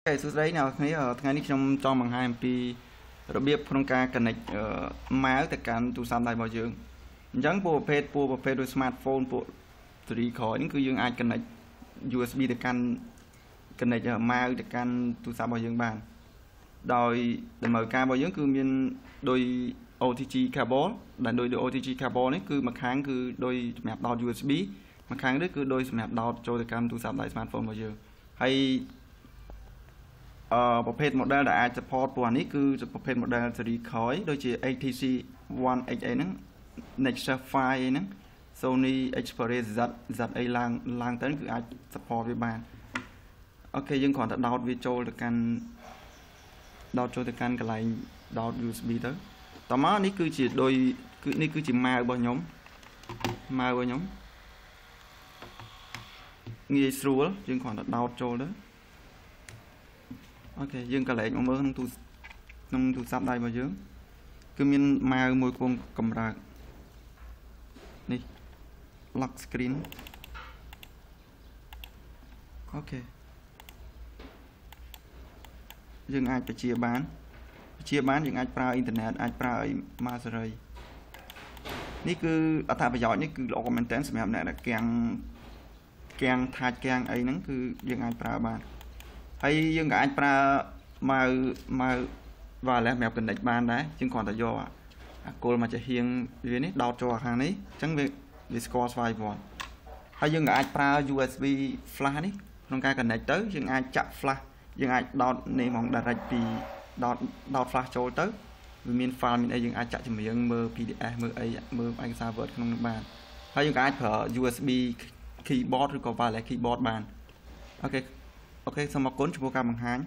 សួស្តីអ្នកនរគ្នា ថ្ងៃនេះខ្ញុំចង់បង្ហាញអំពីរបៀបក្នុងការ connect ម៉ៅទៅកាន់ទូរស័ព្ទដៃរបស់យើង។ អញ្ចឹងពួកប្រភេទដូច smartphone ពួកស៊េរីក្រោយនេះ គឺយើងអាច connect USB ទៅកាន់ connect ម៉ៅទៅកាន់ទូរស័ព្ទរបស់យើងបាន ដោយតម្រូវការរបស់យើងគឺមានដោយ OTG cable ដែលដោយ OTG cable នេះ គឺមួយខាងគឺដោយសម្រាប់ដោត USB មួយខាងនេះគឺដោយសម្រាប់ដោតចូលទៅកាន់ទូរស័ព្ទដៃ smartphone របស់យើង។ ហើយអឺប្រភេទ model ដែលអាច support ពួកអានេះ គឺប្រភេទ model ស៊េរីក្រោយ ដូចជា HTC One XA ហ្នឹង Nexus 5 ហ្នឹង Sony Xperia Z ZA ឡើងឡើងទៅ គឺអាច support វាបាន។ អូខេ យើងគ្រាន់តែដោតវាចូលទៅកាន់ដោតចូលទៅកាន់កន្លែងដោត USB ទៅ។ តមកនេះគឺជាដោយគឺនេះគឺជាម៉ៅរបស់ខ្ញុំ ម៉ៅរបស់ខ្ញុំងាយស្រួល យើងគ្រាន់តែដោតចូលទៅ។ អូខេ យើងក៏លែកមកមើលក្នុងទូក្នុងទូរស័ព្ទដៃរបស់យើង គឺមានម៉ៅមួយកំពុងកម្រើកនេះ lock screen។ អូខេ យើងអាចបញ្ជាបាន យើងអាចប្រើអ៊ីនធឺណិត អាចប្រើអីមកសេរី។ នេះគឺអត្ថប្រយោជន៍នេះគឺល្អមែនតើ សម្រាប់អ្នកដែលកាំងកាំងថាច់កាំងអីហ្នឹង គឺយើងអាចប្រើបាន ហើយយើងក៏អាចប្រើម៉ៅម៉ៅ wireless សម្រាប់ connect បានដែរ។ យើងគ្រាន់តែយកអាគល់មកចាហៀងវានេះដោតចូលខាងនេះ អញ្ចឹងវាស្គាល់ស្វ័យប្រវត្តិ ហើយយើងក៏អាចប្រើ USB flash នេះក្នុងការ connect ទៅ។ យើងអាចចាក់ flash យើងអាចដោតនេះហ្មង direct ពីដោតដោត flash ចូលទៅ វាមាន file មានអី យើងអាចចាក់ចម្រៀង មើល PDF មើលអី មើលឯកសារ Word ក្នុងនោះបាន ហើយយើងក៏អាចប្រើ USB keyboard ឬក៏ wireless keyboard បាន។ អូខេ សូមអរគុណចំពោះការបង្ហាញ។